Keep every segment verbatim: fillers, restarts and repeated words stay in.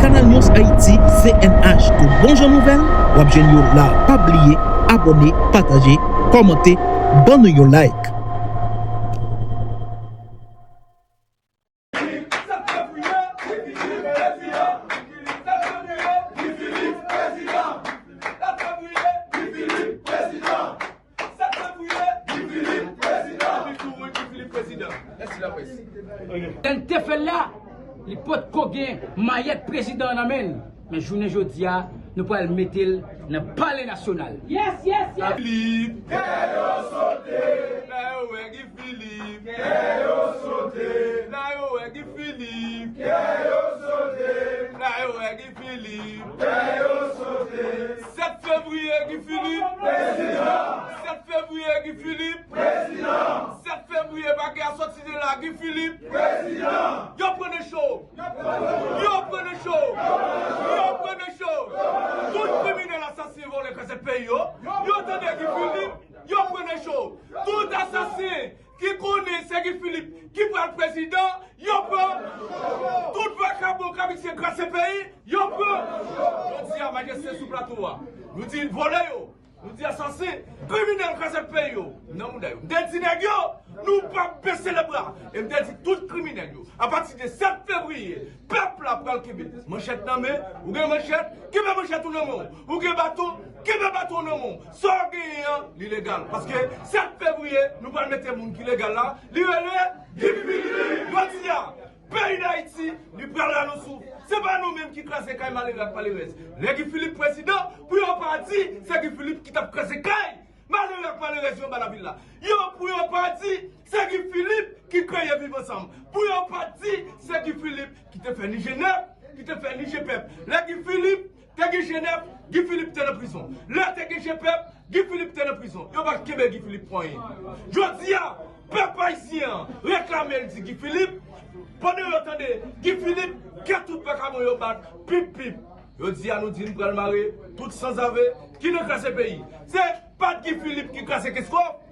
Kanal News Haiti, C N H, tout bon jan nouvèl, w ap jwenn yo la. Pa bliye abòne, pataje, kòmante, ban nou yon like. Sèt fevriye, Guy Philippe prezidan. Mèsi, laprès. Lè n te fè l la, li potko gen mayèt prezidan an nan men l. Men jounen jodi a, nou pral mete l nan Palè Nasyonal. Yes, yes, yes. Philippe, kè yo sote. Lè yo wè Guy Philippe, kè yo sote. Lè yo wè Guy Philippe, kè yo sote. Lè yo wè Guy Philippe, kè yo sote. Sèt fevriye, Guy Philippe. Prezidan. Sèt fevriye, Guy Philippe. Prezidan. Sèt fevriye, bagay a sòti de la, Guy Philippe. Prezidan. Yo pran nan cho. Yo pran nan cho. Yo pran nan cho. Tout kriminèl, asasen, vòlè, kraze peyi yo. Yo tande Guy Philippe. Yo pran nan cho. Tout asasen ki konnen se Guy Philippe ki pral prezidan, yo pran. Tout vakabon k ap kraze peyi, yo pran. Jodi a, majeste sou plato a, nou di vòlè yo, nou di asasen, kriminèl, kraze peyi yo, nan mouda yo. M te di nèg yo, nou p ap bese lebra. E m te di tout kriminèl yo, apati de sèt fevriye, pèp la pral kenbe manchèt nan men. Ou gen manchèt, kenbe manchèt ou nan men w. Ou gen baton, kenbe baton w nan men w. Sa w genyen an, li legal. Paske sèt fevriye, nou pral mete moun ki legal la, li rele Guy Philippe. Jodi a, peyi Dayiti, li pral ran nou souf. Se pa nou menm ki kraze kay malere ak malerèz. Lè Guy Philippe prezidan, pou yo pa di se Guy Philippe ki t ap kraze kay malere ak malerèz yo anba lavil la. Yo, pou yo pa di se Guy Philippe ki kreye Viv Ansanm. Pou yo pa di se Guy Philippe ki te fè ni G nèf, ki te fè ni G pèp. Lè Guy Philippe te gen G nèf, Guy Philippe te nan prizon. Lè te gen G pèp, Guy Philippe te nan prizon. Yo pa kenbe Guy Philippe pou anyen. Jodi a, pèp ayisyen an reklame, l di Guy Philippe, pandan yo tande Guy Philippe, kè tout vakabon yo bat, pip, pip. Jodi a, nou di n pral mare tout sanzave ki nan kraze peyi. Se pa t Guy Philippe ki kraze Kenskòf.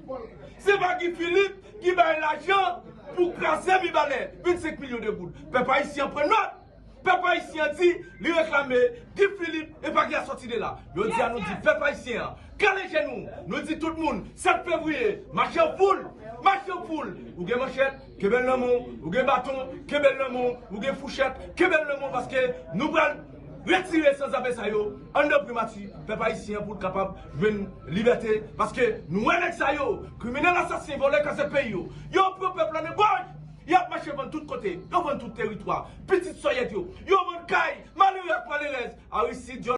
Se pa Guy Philippe ki bay lajan pou kraze Mibalè, vennsenk milyon de goud. Pèp ayisyen an pran nòt. Pèp ayisyen an di li reklame Guy Philippe e pa ki a sòti de la. Jodi a, nou di pèp ayisyen an, kale je nou. Nou di tout moun, sèt fevriye, mache an foul. Mache an foul. Ou gen manchèt, kenbe l nan men w. Ou gen baton, kenbe l nan men w. Ou gen fouchèt, kenbe l nan men w, paske nou pral retire sanzave sa yo anndan primati pèp ayisyen an pou l kapab jwenn libète. Paske nou wè nèg sa yo, kriminèl, asasen, vòlè, kraze peyi yo. Yo pran pèp la nan gòj. Y ap mache vann tout kote. Yo vann tout teritwa. Pitit sòyèt yo. Yo vann kay. Malere ak malerèz. Aristide,